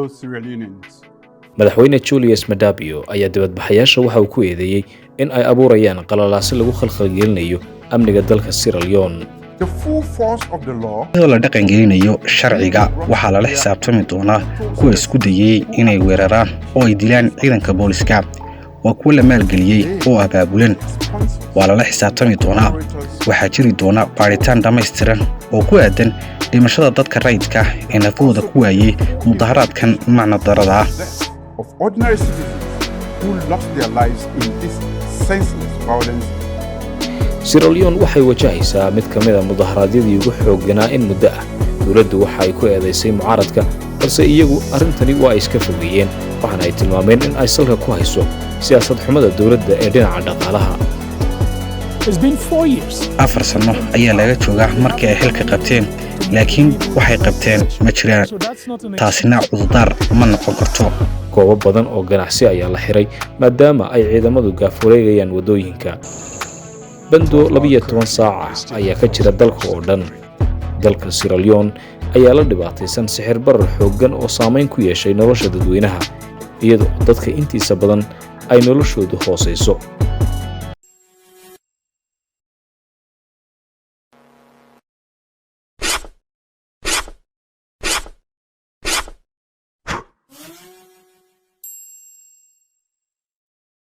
Sierra Leoneans. Madaxweyne Julius Maada Bio ayaa dibadbaxayaasha waxa uu ku eedeeyey in ay abuurayaan qalalaase lagu khalkhalgelinayo amniga dalka Sierra Leone. The full force of the law Iyadoo la dhaqangelinayo sharciga, waxaa lala xisaabtami doonaa kuwa isku dayey inay weeraraan oo ay dilaan ciidanka booliska. Waa kuwo la maalgeliyey oo abaabulan. Waa lala xisaabtami doonaa. Waxaa jiri doona baadhitaan dhammaystiran oo ku aadan dhimashada dadka rayidka ee nafahooda ku waayey mudaharaadkan macna darada ah. of ordinary citizens who lost their lives in this senseless violence. Sierra Leone waxay wajahaysaa mid ka mid ah mudaharaadyadii ugu xoogganaa in muddo ah. Dowladdu waxa ay ku eedaysay mucaaradka, balse iyagu arrintani waa ay iska fogeeyeen, waxaana ay tilmaameen in ay salka ku hayso siyaasad xumada dowladda ee dhinaca dhaqaalaha. It's been 4 years. 4 sanno ayaa laga joogaa markii ay xilka qabteen, laakiin waxay qabteen ma jiraan. So that's not an Taasina cudurdaar ma noqon karto. Goobo badan oo ganacsi ayaa la xiray maadaama ay ciidamadu gaafureegayaan waddooyinka. Bando 12 saac ah ayaa ka jira dalka oo dhan. Dalka Sierra Leone ayaa la dhibaataysan sixir barar xooggan oo saamayn ku yeeshay nolosha dadweynaha, iyadoo dadka intiisa badan ay noloshoodu hoosayso.